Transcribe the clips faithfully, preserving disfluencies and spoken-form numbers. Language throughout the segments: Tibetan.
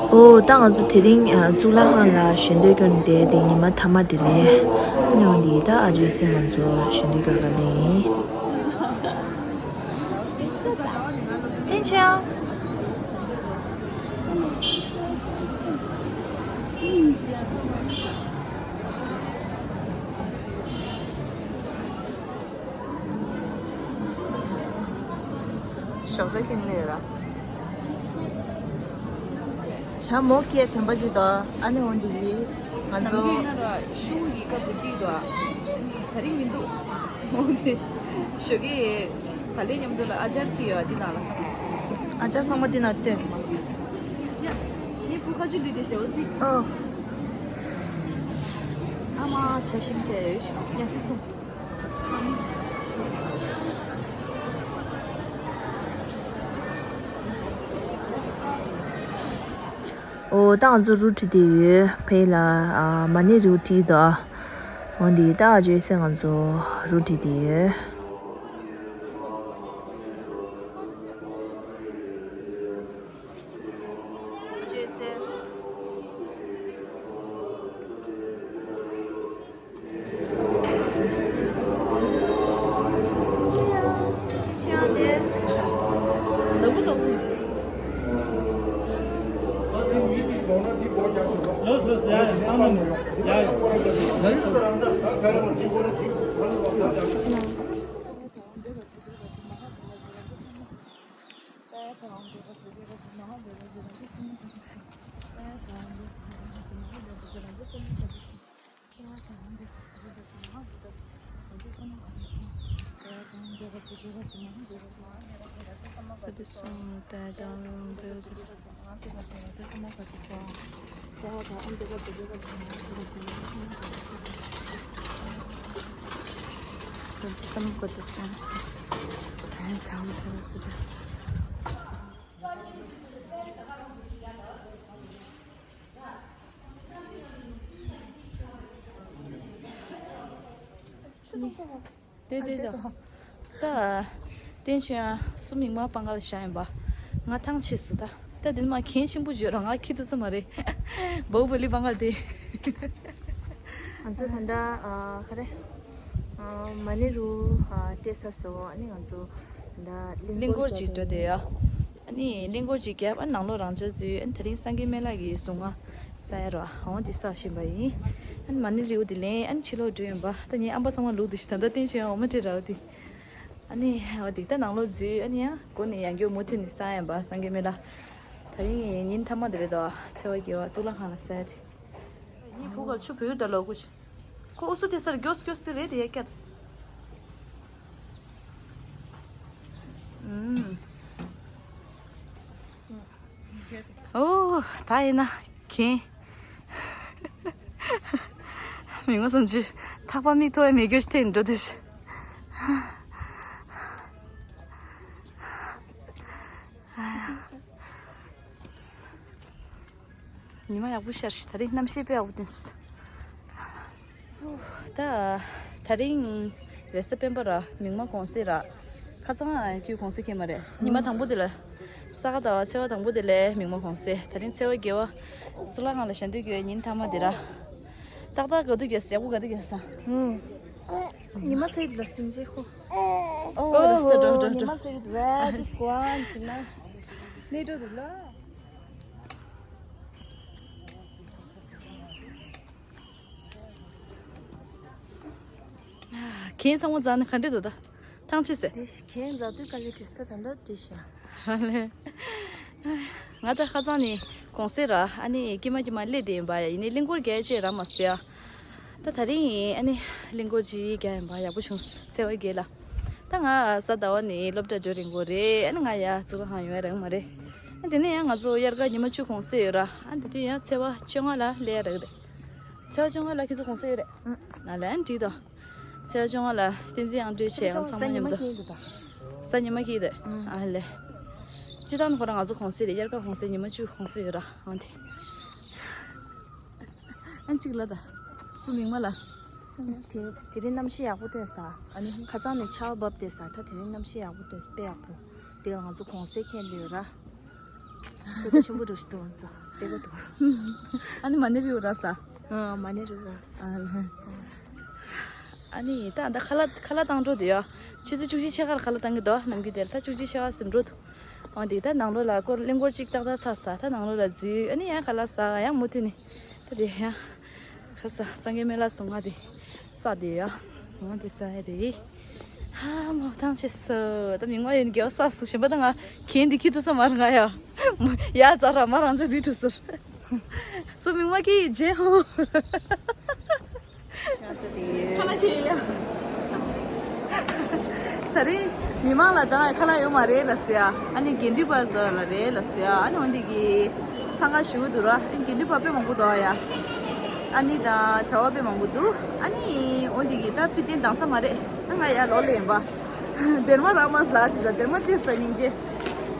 ཨོ་ད་ང་ཚོ་དེ་རིང་ཨ་གཙུག་ལག་ཁང་ལ་ཞལ་འདོན་སྐྱོར་ནས་བསྡད་དེ་ཉི་མ་མཐའ་མ་དེ་རེད། ཨ་ནི་འོན་ཏེ་ད་ཨ་ཅོའི་སྲས་ང་ཚོ་ཞལ་འདོན་སྐྱོར་ག་ལེ་ཡིན། ཐེན་ཆང་། ཞོགས་ཇ་ཁྱེར་ནས་ཡོད་ར། བྱ་མོ་ཁྱེད་དྲན་པ་ཅིག་དང་ཨ་ནི་འོ་འདི་ཡིས་ང་ནམ་ཚོ་རྒྱུན་ན་ར་ཤུ་གུ་གི་སྐབས་དེ་བྲིས་འདུག་ཨ་ནི་ད་རིང་མི་འདུག་འོ་དེ་ཞོགས་ཀས་ག་ལེ་མཉམ་དུ་ལ་ཨ་ཅར་ཁྱེར་ཡོད་འདི་ནང་ལ། ཨ་ཅར་ཚང་མ་འདི་ནང་སྟོན། ཡ། ངའི་བུ་ཁ་ཆུ་ལུས་དེ་ཞེ་བོ་ཙི། ཨོ། ཨ་མ་ཇ་ཞིམ་བྱས་ཡོད་ཤོག་ཡ་དེ་སོང་། ཨོ་ད་ང་ཚོ་རུ་བྲིས་ཏེ་ཡོད་ཕེ་ལ། ཨ་མ་ཎི་རུ་བྲིས་དོ། འོ་འདི་ད་ཨ་ཅོའི་སྲས་ང་ཚོ་རུ་བྲིས་ཏེ་ཡོད། ཨ་ཅོའི་སྲས། དེ་དེ་དང་། ད། བསྟན་ཆོས་ཡང་སུ་མིག་མ་སྤང་ག་ལ་བཞག་ཡིན་པ། ང་ཐང་ཆད་སོང་ད། ད་དེ་ནི་མ་གན་ཆེན་པོ་བརྗོད་རོགས་ང་ཁྱི་ཐུབ་ས་མ་རེད། བའུ་བ་ལི་སྤང་ག་དེ། ང་ཚོ་ད་ལྟ་ཨ་ག་རེ། ཨ་མ་ཎི་རུ་ཨ་སྤྲད་ཚར་སོང་ཨ་ནི་ང་ཚོ་ད་ལྡིང་གླིང་སྐོར་སྐོར་ཅིག་འགྲོ་བསྡད་ཡ། ཨ་ནི་གླིང་སྐོར་ཅིག་བརྒྱབ་ཨ་ནང་ལོགས་རང་འཇགས་ཚུལ་ཨ་ནི་ད་རིང་སངས་རྒྱས་སྨན་བླ་གི་གཟུངས་སྔགས་ས་ཡ་རོ་ཨ་འོང་དེ་བསགས་བཞིན་པ་ཡིན། ཨ་ནི་མ་ཎི་རེའུ་དེ་ལེན་ཨ་ནི་ཕྱི་ལོགས་འགྲོ་ཡོང་པ་ད་ངའི་ཨམ་པ་ཚང་མ་ལུག་དེ་ཞིག་ད་ལྟ་བསྟན་ཆོས་འོ་མ་སྤྲད་ར་འོ་དེ། ཨ་ནི་འོ་དེ་ད་ནང་ལོགས་འཛུལ་ཨ་ནི་ཡང་སྒོ་ནས་ཡང་སྐྱོ་མུ་མཐུད་ནས་བསགས་ཡོང་པ་སངས་རྒྱས་སྨན་བླ། ད་རིང་ཉིན་མཐའ་མ་དེ་རེད་དོ་ཚེ་བ་དགེ་བ་གཙུག་ལག་ཁང་ལ་ས་ཡ་དེ། ངའི་བུ་གར་ཆུ་བོད་ད་ལོག་གུ་ཆེ། ཁོ་ཨུ་སུ་དེ་སར་མགྱོགས་མགྱོགས་དེ་རེད་དེ་ཡ་སྐྱར། ཨུམ། ཨོ། ད་ཡིན་ན་གན། མི་ངོ་སང་ཅི། ཐག་པ་མིག་ཐོ་ཡ་མི་རྒྱུ་ཐེན་འགྲོ་དེ། ཉི་མ་ཡག་པོ་ཤར་ཤག་ད་རིང་གནམ་གཤིས་དཔེ་ཡག་པོ་བསྟན་སོང་། ད་ད་རིང་རེས་གཟའ་སྤེན་པ་ར་མིག་དམར་གུང་སེང་ར། ཁ་སང་ཁྱོད་གུང་སེང་ཁེལ་མ་རེད། ཉི་མ་དང་པོ་དེ་ལ། ས་ག་ཟླ་བ་ཚེས་པ་དང་པོ་དེ་ལ་མིག་དམར་གུང་སེང་། ད་རིང་ཚེས་པ་བརྒྱད་པ། གཙུག་ལག་ཁང་ལ་ཞལ་འདོན་རྒྱུ་ཡོད་ཉིན་མཐའ་མ་དེ་ར། ཏག་ཏག་ག་དུས་རྒྱག་ཡག་པོ་ག་དུས་རྒྱག་ས། ཉི་མ་ཚེས་ལ་སིན་ཅེ་ཁོ། ཨོ་རེས་གཟའ་འགྲོ་འགྲོ་ཉི་འགྲོ། མ་ཚེས་ཝེ་དིས་ཀོན་ཅི་ན། ནེ་འགྲོ་འདུག་ལ། གན་ཚང་མ་རྫ་ནི་ག་འདྲ་འདུག་ད། ཐང་ཆད་ཟེར། གན་རྫ་དུས་དཀའ་ལས་འཕྲད་ད་ད་འདོད་འདྲི་ཤག་ང་ད་ཁ་སང་ནས་གུང་སེང་ར་ཨ་ནི་ཀྱི་མ་ཀྱི་མ་སླེབས་བསྡད་ཡིན་པ་ཡ་ཡིན་ནའི་གླིང་སྐོར་རྒྱག་ཆེད་ར་མ་ཟེར་ཡ། ད་ད་རིང་ཡིན་ཨ་ནི་གླིང་སྐོར་ཅིག་རྒྱག་ཡིན་པ་ཡག་པོ་བྱུང་ཚེས་པ་བརྒྱད་ལ། ད་ང་གཟའ་ཟླ་བ་ནས་སློབ་གྲྭ་འགྲོ་རན་གོ་རེད། ཨ་ནི་ང་ཡ་གཙུག་ལག་ཁང་ཡོང་ཡ་རག་མ་རེད། ཨ་དེ་ནས་ཡང་ང་ཚོ་དབྱར་ཁ་ཉི་མ་བཅུ་གུང་སེང་ཡོད་ར། ཨ་དེ་དུས་ཡང་ཚེས་པ་བཅོ་ལྔ་ལ་སླེབས་ཡ་རག་རེད། ཚེས་པ་བཅོ་ལྔ་ལ་ཁྱེད་ཚོ་གུང་སེང་ཡོད་རེད། ང་ལ་ཡང་འགྲིག་དང་། ཚེས་པ་བཅོ་ལྔ་ལ་བསྟན་འཛིན་དབྱངས་སྒྲོལ་བྱས་ཡང་ཚང་མ་མཉམ་དུ། གཟའ་ཉི་མ་སྐྱིད་དོ། ཨ་ལེ། སྤྱི་བཏང་ཁོ་རང་ང་ཚོ་གུང་སེང་རེད། དབྱར་ཁ་གུང་སེང་ཉི་མ་བཅུ་གུང་སེང་ཡོད་ར་ཨང་དེ། ཨན་གཅིག་ལ་ད། སུ་མིག་མ་ལ། དེ་དེ་རིང་གནམ་གཤིས་ཡག་པོ་བཏོན་ས། ཨ་ནི་ཁ་སང་ནས་ཆར་པ་བབས་བསྡད་ས། ད་དེ་རིང་གནམ་གཤིས་ཡག་པོ་བཏོན་དཔེ་ཡག་པོ། དེ་ང་ཚོ་གུང་སེང་ཁེལ་ཡོད་ར། ས་ཆ་ཆེན་པོ་འགྲོ་ཞིག་འདུག་ང་ཚོ་བལྟས་པ་འདུག་ཨ་ནི་མ་ཎི་རི་བོ་རག་ས། ཨ་མ་ཎི་རི་བོ་རག་ས། ཨ་ལེ། ཨ་ནི་ད་ད་ཁ་ལག་ཁ་ལག་བཏང་འགྲོ་དེ་ཡ། ཆུ་ཚོད་བཅུ་གཅིག་ཕྱེད་ཀར་ཁ་ལག་བཏང་གི་འདུག་ནམ་རྒྱུན་དེར་ད་བཅུ་གཅིག་ཕྱེད་ཀ་ཟིན་འགྲོ་འདུག་འོན་ཏེ་ད་ནང་ལོགས་ལ་སྐོར་གླིང་སྐོར་གཅིག་ཏག་ཏག་ཚར་ས། ད་ནང་ལོགས་ལ་འཛུལ། ཨ་ནི་ཡང་ཁ་ལག་ཟ་ཡང་མུ་མཐུད་ནས་ད་དེ་ཡང་ཁ་ས་སངས་རྒྱས་སྨན་བླ་གསུང་ང་དེ་ས་དེ་ཡ། འོན་ཏེ་ས་ཡ་དེ་ཧ་མོ་ཐང་ཆད་སོ། ད་མིག་མ་ཡོན་རྒྱལ་བ་ས་སུ་གཞན་པ་ད་ང་གན་འདི་ཁྱི་ཏུ་ས་མར་ང་ཡ། ཡ་ཙ་ར་མ་རང་ཅག་རི་ཁྲུ་སུར་སུ་མིག་མ་ཁྱི་ཡི་རྗེ་ཧོ། ཁ་ལག་ཁྱེར་ཡ། ད་རེས་མི་མང་ལ་ད་ཁ་ལག་ཡོད་མ་རེད་ལ་ཟེར་ཡ། ཨ་ནི་དགེ་འདུན་པ་ཚོ་ལ་རེད་ལ་ཟེར་ཡ། ཨ་ནི་འོན་ཏེ་གི་འཚང་ཁ་ཞུ་གི་འདུག་ར། ཨ་ནི་དགེ་འདུན་པ་དཔེ་མང་པོ་འདུག་ཡ། ཨ་ནི་ད་གྲྭ་པ་དཔེ་མང་པོ་འདུག་ཨ་ནི་འོན་ཏེ་གི་ད་ཕལ་ཆེར་འདང་ས་མ་རེད། ཨ་ང་ཡ་ལོག་ལེ་ཡིན་པ། སྡེར་མ་རག་མ་སོང་ལ་ཞིག་ད་སྡེར་མ་སྤྲད་ས་སྙིང་རྗེ།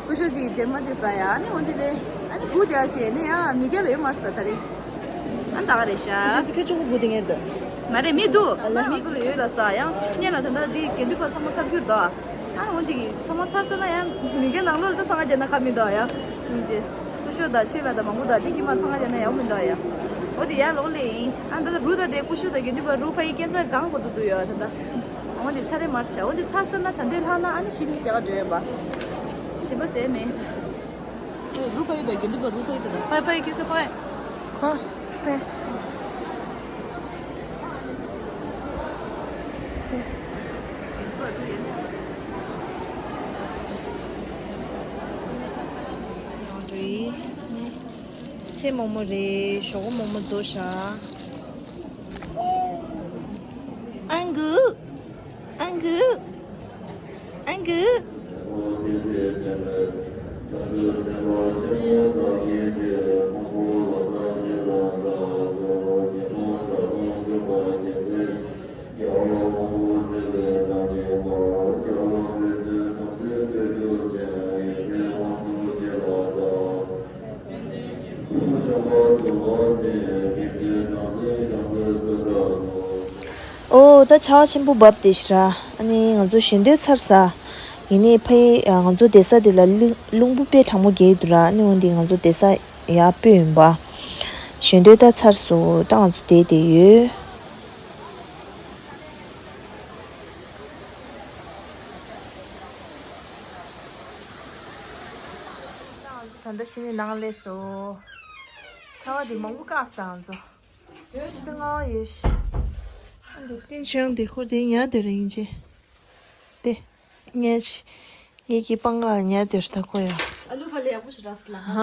སྐུ་ཞབས་ཅིག་གིས་སྡེར་མ་སྤྲད་ས་ཡ། ཨ་ནི་འོན་ཏེ་ལེ། ཨ་ནི་སྒུག་བསྡད་ཡ་ཞིག་ནི་ཡ་མི་རྒྱལ་ལ་ཡོད་མ་རེད་ས་ད་རེད། ཨ་ད་ག་རེད་ཤག་ཁྱོད་ཆུང་ངུ་སྒུག་བསྡད་མཁན་རེད། མ་རེད་མི་འདུག་ཨ་ལ་ང་ཚོ་ལ་ཡོད་ལ་ས་ཡང་སྔོན་ལ་ད་ལྟ་འདི་དགེ་འདུན་པ་ཚང་མ་ཚར་རྒྱུར་འདུག་ཨ་འོན་ཏེ་གི་ཚང་མ་ཚར་ས་ན་ཡང་མི་རྒྱལ་ནང་ལོགས་ལ་ད་ཚང་མ་བསྡད་ན་ཁ་མི་འདུག་ཡ། སྙིང་རྗེ། སྐུ་ཞབས་དང་ཆོས་ལགས་དང་མང་པོ་དང་འདི་ཀྱི་མ་ཚང་མ་བསྡད་ན་ཡག་མི་འདུག་ཡ། འོ་དེ་ཡ་ལོག་ལེ་ཡིན། ཨ་ད་ལྟ་རུ་ད་དེ་སྐུ་ཞབས་དང་དགེ་འདུན་པ་རུ་ཕ་ཡི་སྐྱེ་འཚར་གང་དགོས་འདུག་འདུག་ཡོད་ད་ལྟ། འོ་དེ་ཚར་རེ་མར་བྱ། འོ་དེ་ཚར་ས་ན་ད་འདོད་ལྷག་ན་ཨ་ནི་ཤི་ནི་ཟེ་ག་འགྲོ་ཡོད་པ། ཞིམ་པ་ཟེ་མེད། ཨེ་རུ་ཕ་ཡི་དང་དགེ་འདུན་པ་རུ་ཕ་ཡི་དང་ཕ་ཡི་ཕ་ཡི་སྐྱེ་འཚར་ཕ་ཡི། ཁོ་ཕ་ཡི། ཚེ་མོག་མོག་རེད། ཞོགས་པ་མོག་མོག་རྫོགས་ཤག་ཨང་གུ། ཨང་གུ། ཨང་གུ། ཨོ་ད་ཆར་པ་ཆེན་པོ་བབས་བསྡད་ཤག་ར། ཨ་ནི་ང་ཚོ་ཞལ་འདོན་ཚར་ས། ཡིན་ནའི་ཕ་ཡི་ང་ཚོ་བསྡད་ས་དེ་ལ་རླུང་རླུང་བུ་དཔེ་གྲང་མོ་རྒྱག་གི་འདུག་ར། ཨ་ནི་འོན་ཏེ་ང་ཚོ་བསྡད་ས་ཡར་སྤོས་ཡིན་པ། ཞལ་འདོན་ད་ཚར་སོང་། ད་ང་ཚོ་བསྡད་བསྡད་ཡོད། ད་ལྟ་ཕྱི་ནས་ནང་སླེབས་སོང་། ཆར་པ་དེ་མང་པོ་བཀག་སོང་ང་ཚོ། ཆུ་ཚོད་ལྔ་པ་ཡོད་ཤག་ཨ་འདི་ཏིན་ཆང་དེ་ཁོ་དེ་ཉལ་དེ་རིང་ཅི། དེ། ངས་ངས་ཀྱི་པང་ལ་ཉལ་དེར་ད་ཁོ་ཡ། ཨ་ལུ་ཕ་ལེ་ཡག་པོ་ཞིག་རག་སོང་ལ། ཧ།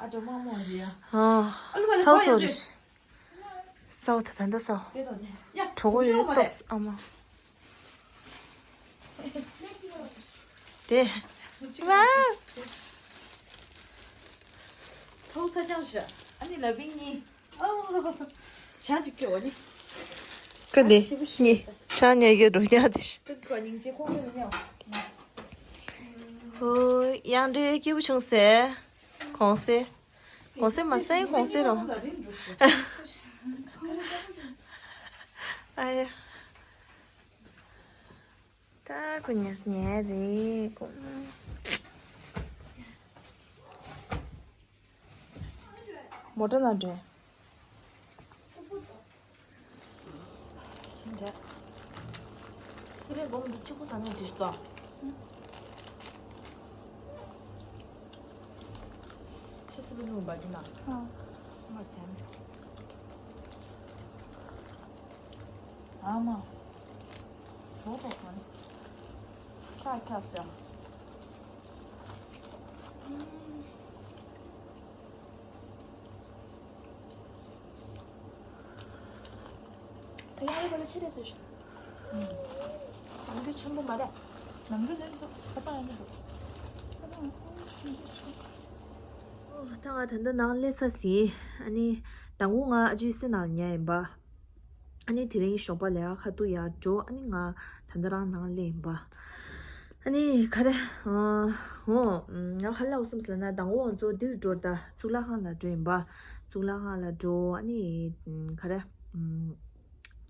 ཨ་འགྲོ་མང་མོ་ཡ། ཧ། ཨ་ལུ་ཕ་ལེ་ཚ་བོ་ཕ་ཡ་སོ་རེ། ས་འོ་ད་ད་ད་ས་འོ། དེ་དང་དེ། ཡ། གྲོགས་པོ་ཡོད་ཏོག་ཨ་མ། དེ། ཅི་བ། ཐོག་ཚ་རྐྱང་ཞག་ཨ་ནི་ལ་བིང་གཉིས། ཨོ། ཇ་ཅིག་སྐྱོ་ནི། ཀ་འདི་གཉིས་ཆ་ཉལ་གྱི་འགྲོ་ཉལ་དེ། ཀ་ཚ་སྙིང་རྗེ་ཁོང་ཁྲོ་མི་ཉལ། ཧོ། ཡང་འདྲེ་སྐྱིད་པོ་བྱུང་ཟེ། གོང་ཟེ། གོང་ཟེ་མ་ཟེ་གོང་ཟེ་རོ། ཨ་ཡ། ད་ཁོ་ཉལ་ཉལ་རེད་ཁོ། མོ་ཊ་ནང་འགྲོ། ཤིང་འདྲ། སི་པན་སྒོར་མོ་འདི་གཅིག་པུ་ཟ་ནས་འགྲིག་སོ། ཤི་སི་པན་ལུང་པ་འདི་ན། ཨ། ང་ཟ་ནས། ཨ་མ། གྲོགས་པོ་གང་། ཁྱག་ཁྱག་ཟེར། ད་ཡང་ཡོད་པ་ལ་ཕྱི་རེད་ཟེར་ཤོག་ནམ་རྒྱུན་ཆེན་པོ་མ་རེད། ནམ་རྒྱུན་ལས་སུ་ཁ་པར་ཡང་འགྲོ། ད་ང་ད་ལྟ་ནང་སླེབས་ཚར་ཟིན། ཨ་ནི་དང་པོ་ང་ཨ་ཇུའི་སེམས་ནང་ཉལ་ཡིན་པ། ཨ་ནི་དེ་རིང་ཞོགས་པ་ལས་ཀ་ཁ་ཐུག་ཡར་འགྲོ། ཨ་ནི་ང་ད་ལྟ་རང་ནང་སླེབས་ཡིན་པ། ཨ་ནི་ག་རེ། ཨ། འོ། ང་ཧ་ལ་འོ་སེམས་ལ་ན་དང་པོ་ང་ཚོ་འདིར་འགྲོ་ད་གཙུག་ལག་ཁང་ལ་འགྲོ་ཡིན་པ། གཙུག་ལག་ཁང་ལ་འགྲོ། ཨ་ནི་ག་རེ།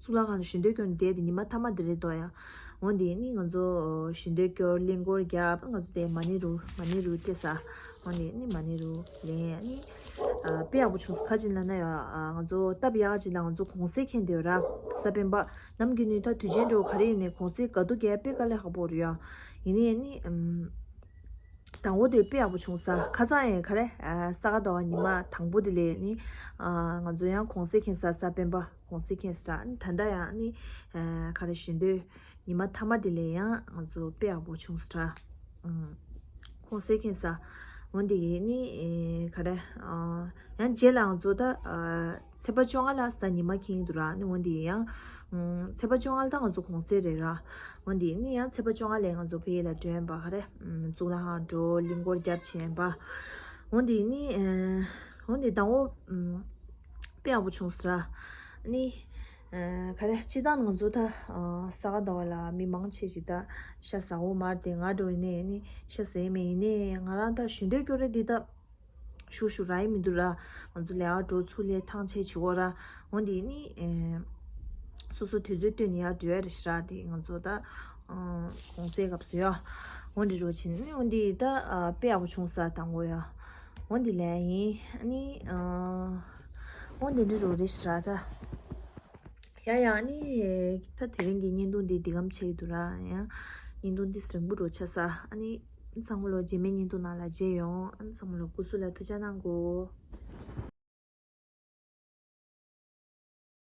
གཙུག་ལག་ཁང་ལ་ཞལ་འདོན་སྐྱོར་ནས་བསྡད་དེ་ཉི་མ་མཐའ་མ་དེ་རེད་འདུག་ཡ། འོ་འདི་ནི་ང་ཚོ་ཞལ་འདོན་སྐྱོར་གླིང་སྐོར་རྒྱབ། ང་ཚོ་དེ་མ་ཎི་རུ་མ་ཎི་རུ་སྤྲད་ས། འོ་འདི་ནི་མ་ཎི་རུ་ལེན་ནི། ཨ། དཔེ་ཡག་པོ་བྱུང་སོང་། ག་ཅི་ལབ་ན་ཡ། ཨ། ང་ཚོ་སྟབས་ཡག་ཅིག་ལ་ང་ཚོ་གུང་སེང་འཁེལ་བསྡད་ཡོད་ར། གཟའ་སྤེན་པ། ནམ་རྒྱུན་ནི་ད་དུས་ཆེན་འགྲོ་ག་རེ་ཡིན་ནའི་གུང་སེང་དགའ་སྡུག་རྒྱག་དཔེ་དཀའ་ལས་ཁག་པོ་རེད་ཡ། ཡིན་ནའི་ནི། ཨམ། དང་པོ་དེ་དཔེ་ཡག་པོ་བྱུང་ས། ཁ་སང་ཡང་ག་རེ། ཨ། ས་ག་ཟླ་བ་ཉི་མ་དང་པོ་དེ་ལ་ནི། ཨ། ང་ཚོ་ཡང་གུང་སེང་འཁེལ་ས། གཟའ་སྤེན་པ་གུང་སེང་འཁེལ་ས་ར། ཨ་ནི་ད་ལྟ་ཡང་ནི། ཨ། ག་རེ། ཞལ་འདོན་ཉི་མ་མཐའ་མ་དེ་ལ་ཡང་ང་ཚོ་དཔེ་ཡག་པོ་བྱུང་ས་ར། ཨ། གུང་སེང་འཁེལ་ས། འོ་འདི་ནི། ཨེ། ག་རེ། ཨ། ཡང་རྗེས་ལ་ང་ཚོ་ད། ཨ། ཚེས་པ་བཅོ་ལྔ་ལ་གཟའ་ཉི་མ་འཁེལ་གྱི་འདུག་ར། ནི་འོ་འདི་ཡང་། ཨ། ཚེས་པ་བཅོ་ལྔ་ལ་ད་ང་ཚོ་གུང་སེང་རེད་ར། འོ་འདི་ནི་ཡང་ཚེས་པ་བཅོ་ལྔ་ལ་ང་ཚོ་ཕ་གི་ལ་འགྲོ་ཡིན་པ། ག་རེ། ཨམ། གཙུག་ལག་ཁང་འགྲོ། གླིང་སྐོར་རྒྱབ་བྱས་ཡིན་པ། འོ་འདི་ནི། ཨ། འོ་འདི་དང་པོ། ཨམ། དཔེ་ཡག་པོ་བྱུང་ས་ར། ནི། ཨ། ག་རེ། སྤྱིར་བཏང་ང་ཚོ་ད། ཨ། ས་ག་ཟླ་བ་ལ་མི་མང་ཆེ་ཞིག་ད་ཤ་ཟ་གི་མ་རེད། དེ་ང་འདྲ་བོ་ཡིན་ནའི་ནི་ཤ་ཟ་ཡི་མེད། ཡིན་ནའི་ང་རང་ད་ཞལ་འདོན་སྐྱོར་རེ་འདི་ད་ཞུ་ཞུ་རག་གི་མི་འདུག་ར། ང་ཚོ་ལས་ཀ་འགྲོ་ཚུར་སླེབས་ཐང་ཆད་བྱེད་དགོས་ར། འོ་འདི་ནི། ཨེ། སོ་སོ་དུས་ཚོད་བཏོན་ནས་ཡར་འགྲོ་ཡ་རེད་ཤག་ར། དེ་ང་ཚོ་ད། ཨ། གུང་སེང་སྐབས་སུ་ཡ། འོ་འདི་རུ་ཕྱིན་ནི། འོ་འདི་ད། ཨ། དཔེ་ཡག་པོ་བྱུང་ས་དང་པོ་ཡ། འོ་འདི་ལ་ཡིན་ནི། ཨ། འོ་འདི་འདྲ་རུ་རེད་ཤག་ར་ད། ཡ་ཡ། ཨ་ནི་ད་དེ་རིང་གི་བརྙན་ཐུང་འདི་འདི་གམ་ཆད་འདུག་ར། ཡང་བརྙན་ཐུང་འདི་རིང་པོ་འགྲོ་ཆགས་ས། ཨ་ནི་ཚང་མ་ལོ་རྗེས་མའི་བརྙན་ཐུང་ནང་ལ་མཇལ་ཡོང་། ཨ་ནི་ཚང་མ་ལོ་སྐུ་གཟུགས་ལ་ཐུགས་ཅག་གནང་གོ།